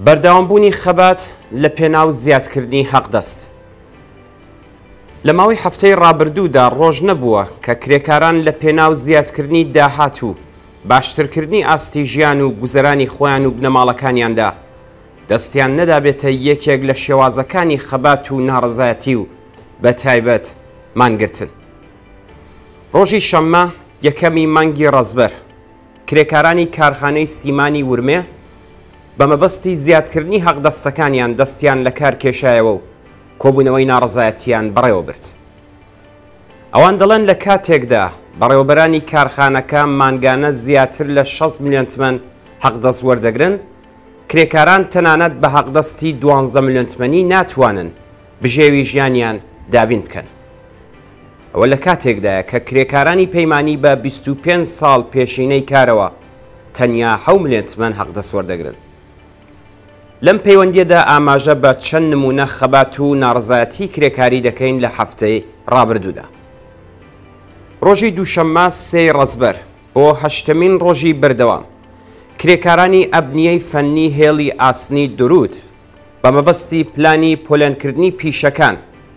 بەردەوامبوونی خەبات لە پێناو زیادکردنی حەقدەست. لە ماوەی هەفتەی ڕابردوودا ڕۆژ نەبووە کە کرێکاران لە پێناو زیادکردنی داهات و باشترکردنی ئاستی ژیان و گوزەرانی خۆیان و بنەماڵەکانیاندا دەستیان نەدابێتە یەکێک لە شێوازەکانی خەبات و ناڕەزایەتی و بە تایبەت مانگرتن. ڕۆژی شەممە یەکەمی مانگی ڕەزبەر، کرێکارانی کارخانەی سیمانی ورمێ بە مەبەستی زیادکردنی حەقدەستەکانیان دەستیان لە کار کێشایەوە و کۆبوونەوەی ناڕەزایەتییان بەڕێوە برد. ئەوان دەڵێن لە کاتێکدا بەڕێوەبەرانی کارخانەکە مانگانە زیاتر لە 60 ملیۆن تمەن حەقدەست وەردەگرن، کرێکاران تەنانەت بە حەقدەستی 12 ملیۆن تمەنی ناتوانن بژێوی ژیانیان دابین بکەن. ئەوە لە کاتێکدایە کە کرێکارانی پەیمانی بە 25 ساڵ پێشینەی کارەوە تەنیا حەو ملیۆن تمەن حەقدەست وەردەگرن. لەم پەیوەندییەدا ئاماژە بە چەند نموونە خەبات و ناڕەزایەتیی کرێکاری دەکەین لە هەفتەی ڕابردوودا. ڕۆژی دووشەممە سێی ڕەزبەر بۆ هەشتەمین ڕۆژی بەردەوام کرێکارانی ئەبنیەی فەنی هێڵی ئاسنی دروود بە مەبەستی پلانی پۆلێنکردنی پیشەکان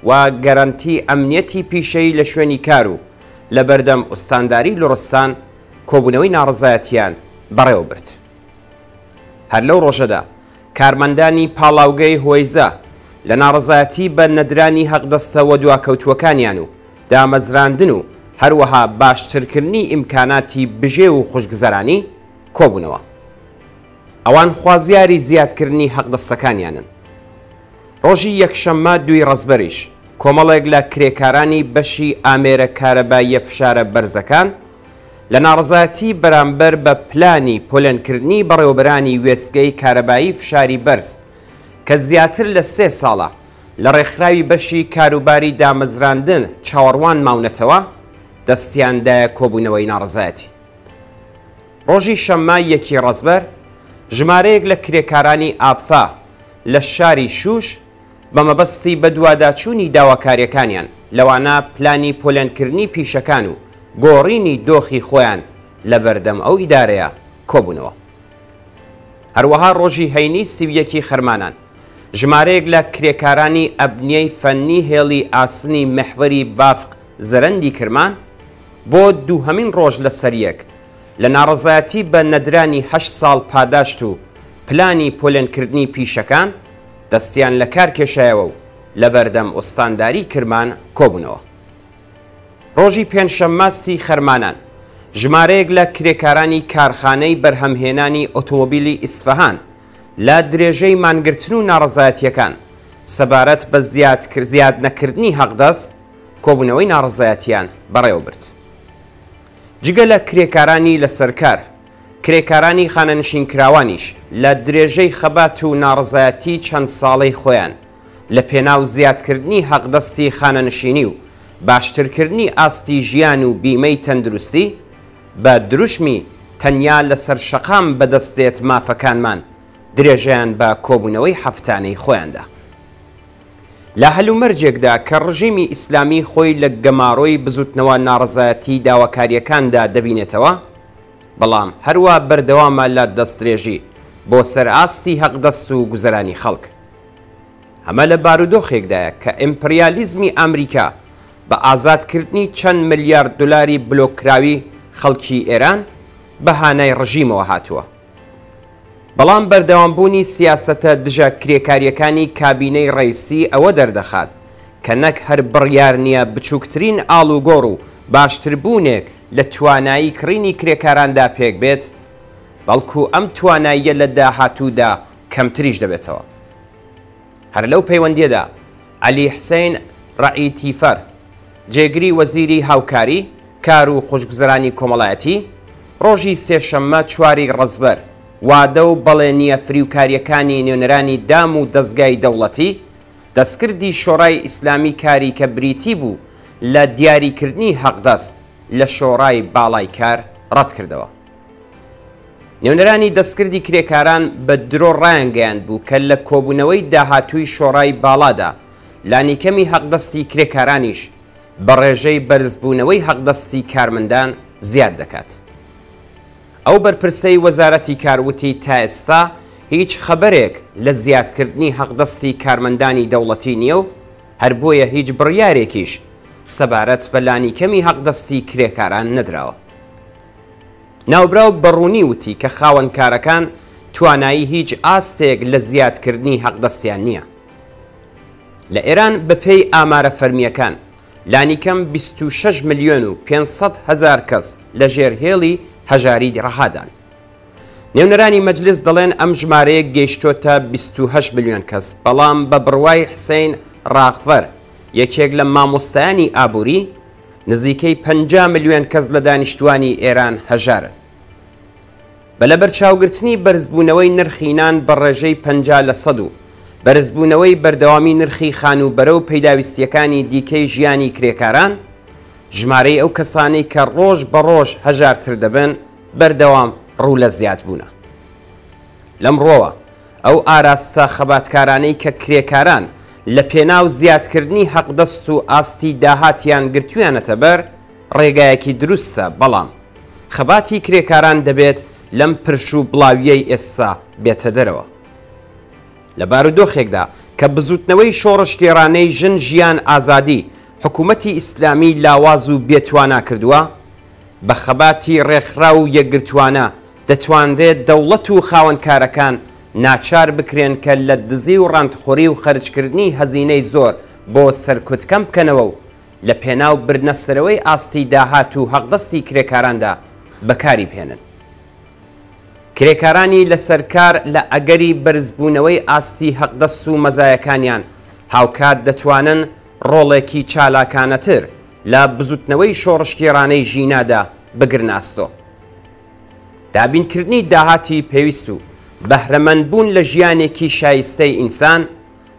و گەرەنتی ئەمنیەتی پیشەیی لە شوێنی کار و لە بەردەم ئوستانداری لوڕستان کۆبوونەوەی ناڕەزایەتییان بەڕێوە برد. هەر لەو ڕۆژەدا کارمەندانی پاڵاوگەی هۆیزە لە ناڕەزایەتی بە نەدرانی حەقدەستە وەدواکەوتووەکانیان و دامەزراندن و هەروەها باشترکردنی ئیمکاناتی بژێو و خوشگوزەرانی کۆبوونەوە. ئەوان خوازیاری زیادکردنی حەقدەستەکانیانن. ڕۆژی یەکشەممە دووی ڕەزبەریش، کۆمەڵێک لە کرێکارانی بەشی ئامێرە کارەباییە فشارە بەرزەکان لە ناڕەزایەتی بەرامبەر بە پلانی پۆلێنکردنی بەڕێوەبەرانی وێستگەی کارەبایی فشاری بەرز کە زیاتر لە سێ ساڵە لە ڕێکخراوی بەشی کاروباری دامەزراندن چاوەڕوان ماونەتەوە، دەستیان دایە کۆبوونەوەی ناڕەزایەتی. ڕۆژی شەممە یەکی ڕەزبەر، ژمارەیەک لە کرێکارانی ئاپفا لە شاری شوش بە مەبەستی بەدواداچوونی داواکارییەکانیان، لەوانە پلانی پۆلێنکردنی پیشەکان و گۆڕینی دۆخی خۆیان لە بەردەم ئەو ئیدارەیە کۆبوونەوە. هەروەها ڕۆژی هەینی 31 ی خەرمانان، ژمارەیەک لە کرێکارانی ئەبنیەی فەنی هێڵی ئاسنی میحوەری بافق زەرەندی کرمان بۆ دووهەمین ڕۆژ لەسەریەک لە ناڕەزایەتی بە نەدرانی هەشت ساڵ پاداشت و پلانی پۆلێنکردنی پیشەکان، دەستیان لە کار کێشایەوە و لەبەردەم ئوستانداری کرمان کۆبوونەوە. ڕۆژی پێنجشەممە سی خەرمانان، ژمارەیەک لە کرێکارانی کارخانەی بەرهەمهێنانی ئۆتۆمۆبیلی ئیسفەهان لە درێژەی مانگرتن و ناڕەزایەتییەکان سەبارەت بە زیاد نەکردنی حەقدەست، کۆبوونەوەی ناڕەزایەتییان بەڕێوەبرد. جگە لە کرێکارانی لەسەر کار، کرێکارانی خانەنشینکراوانیش لە درێژەی خەبات و ناڕەزایەتی چەند ساڵەی خۆیان لە پێناو زیادکردنی حەقدەستی خانەنشینی و باشترکردنی ئاستی ژیان و بیمەی تەندروستی بە دروشمی تەنیا لەسەر شەقام بەدەست دێت مافەکانمان درێژەیان بە کۆبوونەوەی هەفتانەی خۆیان دا. لە هەلومەرجێکدا کە ڕژێمی ئیسلامی خۆی لە گەمارۆی بزوتنەوە ناڕەزایەتی داواکارییەکاندا دەبینێتەوە، بەڵام هەروا بەردەوامە لە دەستدرێژی بۆ سەر ئاستی هەقدەست و گوزەرانی خەڵک. ئەمە لە بارودۆخێکدایە کە ئیمپریالیزمی ئامریکا بە ئازادکردنی چەند ملیارد دولاری بلۆککراوی خەڵکی ئێران بە هانای ڕژیمەوە هاتووە. بەڵام بەردەوامبوونی سیاسەتە دژە کرێکارییەکانی کابینەی ڕەیسی ئەوە دەردەخات کە نەک هەر بڕیار نییە بچووکترین ئاڵوگۆڕ و باشتربوونێک لە توانایی کڕینی کرێکاراندا پێکبێت، بەڵکو ئەم تواناییە لە داهاتوودا کەمتریش دەبێتەوە. هەر لەو پەیوەندییەدا عەلی حسین ڕەئیتیفەر، جێگری وەزیری هاوکاری، کار و خۆشگوزەرانی کۆمەڵایەتی، ڕۆژی سێشەممە چواری ڕەزبەر، وادە و بەڵێنییە فریوکارییەکانی نوێنەرانی دام و دەزگای دەوڵەتی، دەستکردی شۆرای ئیسلامی کاری کە بریتی بوو لە دیاریکردنی حەقدەست لە شۆرای باڵای کار ڕەتکردەوە. نوێنەرانی دەستکردی کرێکاران بە درۆ ڕایانگەیاندبوو کە لە کۆبوونەوەی داهاتووی شۆڕای باڵادا لانیکەمی حەقدەستی کرێکارانیش بە ڕێژەی بەرزبوونەوەی حەقدەستی کارمەندان زیاد دەکات. ئەو بەرپرسەی وەزارەتی کار وتی تا ئێستا هیچ خەبەرێک لە زیادکردنی حەقدەستی کارمەندانی دەوڵەتی نییە و هەر بۆیە هیچ بڕیارێکیش سەبارەت بە لانیکەمی حەقدەستی کرێکاران نەدراوە. ناوبراو بە ڕوونی وتی کە خاوەنکارەکان توانایی هیچ ئاستێک لە زیادکردنی حەقدەستیان نییە. لە ئێران بەپێی ئامارە فەرمییەکان لانیکەم 26 ملیۆن و 500 هەزار کەس لە ژێر هێڵی هەژاری ڕەهادان. نوێنەرانی مەجلس دەڵێن ئەم ژمارەیە گەیشتۆتە 28 ملیۆن کەس، بەڵام بە بڕوای حسین ڕاغفەر، یەکێک لە مامۆستایانی ئابووری، نزیکەی 50 ملیۆن کەس لە دانیشتوانی ئێران هەژارن. بە لەبەرچاوگرتنی بەرزبوونەوەی نرخی نان بە ڕێژەی 50 لەسەد و بەرزبوونەوەی بەردەوامی نرخی خانووبەرە و پەیداویستییەکانی دیکەی ژیانی کرێکاران، ژمارەی ئەو کەسانەی کە ڕۆژ بە ڕۆژ هەژارتر دەبن بەردەوام ڕوو لە زیادبوونە. لەم ڕووەوە ئەو ئاراستە خەباتکارانەی کە کرێکاران لە پێناو زیادکردنی حەقدەست و ئاستی داهاتیان گرتوویانەتە بەر ڕێگایەکی دروستە، بەڵام خەباتی کرێکاران دەبێت لەم پرش و بڵاوییەی ئێستا بێتە دەرەوە. لە بارودۆخێکدا کە بزووتنەوەی شۆڕشگێڕانەی ژن ژیان ئازادی حکوومەتی ئیسلامی لاواز و بێتوانا کردووە، بە خەباتی ڕێکخراو و یەکگرتووانە دەتوانرێت دەوڵەت و خاوەنکارەکان ناچار بکرێن کە لە دزی و ڕانتخۆری و خەرجکردنی هەزینەی زۆر بۆ سەرکوت کەم بکەنەوە و لە پێناو بردنەسەرەوەی ئاستی داهات و حەقدەستی کرێکاراندا بەکاری بهێنن. کرێکارانی لەسەر کار لە ئەگەری بەرزبوونەوەی ئاستی حەقدەست و مەزایەکانیان هاوکات دەتوانن ڕۆڵێکی چالاکانەتر لە بزوتنەوەی شۆڕشگێڕانەی ژینادا بگرنە ئەستۆ. دابینکردنی داهاتی پێویست و بەهرەمەندبوون لە ژیانێکی شایستەی ئینسان،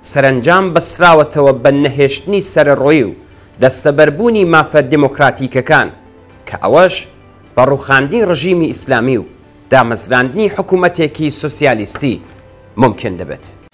سەرەنجام بەستراوەتەوە بە نەهێشتنی سەرەڕۆیی و دەستەبەربوونی مافە دێمۆکراتیکەکان، کە ئەوەش بە ڕووخاندنی ڕژیمی ئیسلامی و دامەزراندنی حکوومەتێکی سۆسیالیستی مومکین دەبێت.